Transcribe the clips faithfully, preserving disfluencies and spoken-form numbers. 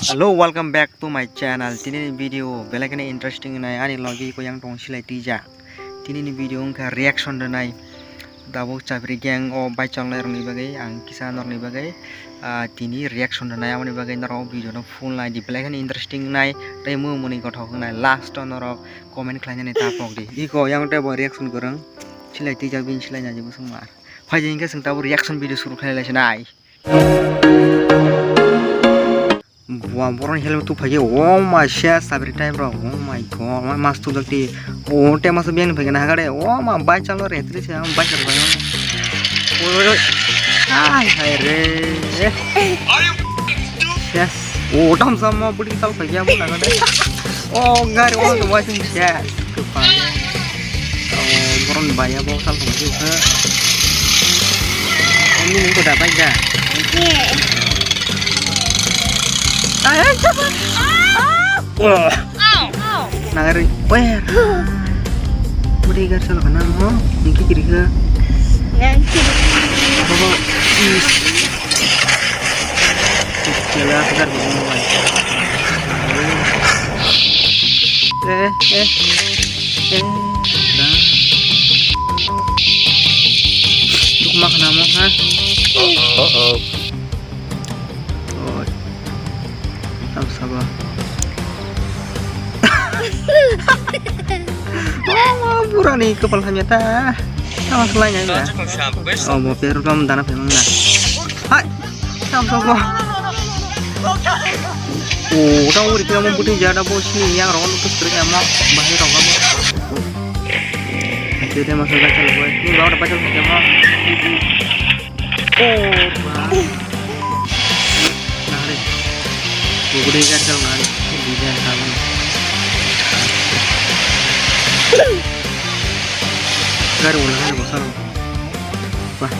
Hello, welcome back to my channel. Tini ni video belai kheno interesting nai, ani logi ko yang tong silai tija. Tini ni video wngkha reaction rwnai. Tabuk Chapri gang o bike chalnai rokni bagwi ang kisa norokni bagwi, ah, tini reaction rwnai, aboni bagwi norok o video no full nai di, belai kheno interesting nai tei mui muni gothok wngnai, last o norok comment khlainani ta pok di. Iko yang tei bo reaction kwrwng silai tijak bini silai nai bwswk ma. Phai di hinkhe chwng tabuk reaction video suru khlai lai sinai. Bua boroni helmet tu phai o ma se sabri time rok. Oh my god, ma mas tu dakti. O te mas biang phai na hagare. O ma bai chalo re tri se am bai chalo. Oi oi oi. Ai hai re. Yes. O tam sam ma budi tal phai ya mo na hagare. O gari o to wa sing se. Kwpal. O boron baya bo sal tong sio khe. Ani ni ko da bai da. Ai, ai, chapa. Ah! Nangari. Wer. Budi gar sal kana mo. Niki kiri khe. Nang kiri. Baba. Kela segar mo. Eh, eh, eh, da. Duk mak na mo ha. Oh, oh. Oi. Tam sabo. Oh, pura ni kapal hamya ta. Tam selai ngai na. Oh, mo petrol pump dana pemang na. Hai. Tam sabo. O, tang uri kira mo buti jada bo sini yang rongo lutus kira mo bahai rongo mo. Jadi masa baca lo boy. Ini bawa baca lo mo. Oh, ma. Nari. Bubudi kan kalau nari. Bubudi kan kamu. Garu ulang ada bosan. Wah.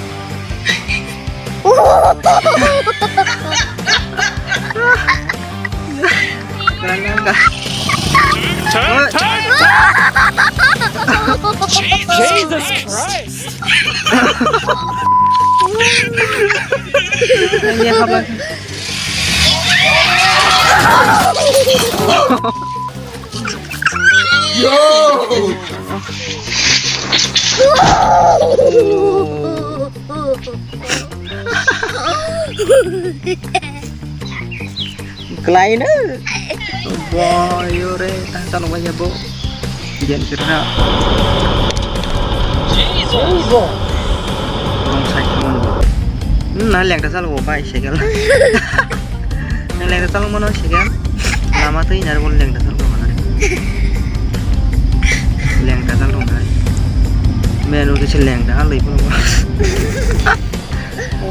Kurang nyangka. Jesus Christ! Ini apa? Yo! Kleine. Boy, yo re, ta chalo bai ya bo. Gen kira. Jesus. Wrong side mon. Na lengta chalo bai cycle. Lengta chalo mano cycle. Lama twi nar bol lengta chalo mano. Lengta chalo mano. Menu kisi lengta alai pun.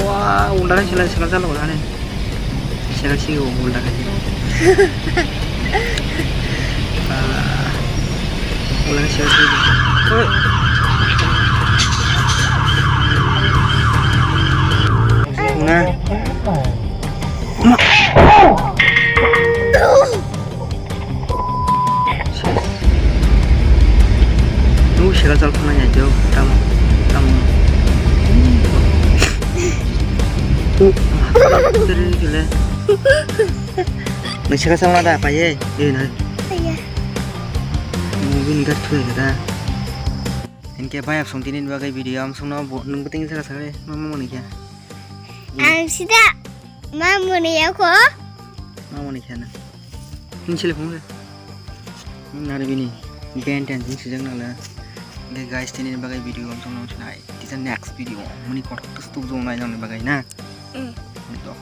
Wah, undara sila sila chalo mano. Sila si undara. Ah, ulang sila sila. Oi. Nah. Ma. Nung sila chal khana ya jo, tamo, tamo. Oh, ma. Sila sila. Nung sila chal na da, paye. Eh, na. Paye. Mo bini gar thoi da. Enke bai absong tini ni bagwi video amsong no bo nung beting saka saka ma ma mani kya. Ang sida ma mani ya ko. Ma mani kya na. Ni sile phone ke. Nari bini ben ten jing sijak nala. Enke guys tini ni bagwi video amsong no chinai. Tisa next video. Muni kotor tus tuk jong nai jong ni bagwi na. Mm. Ni to.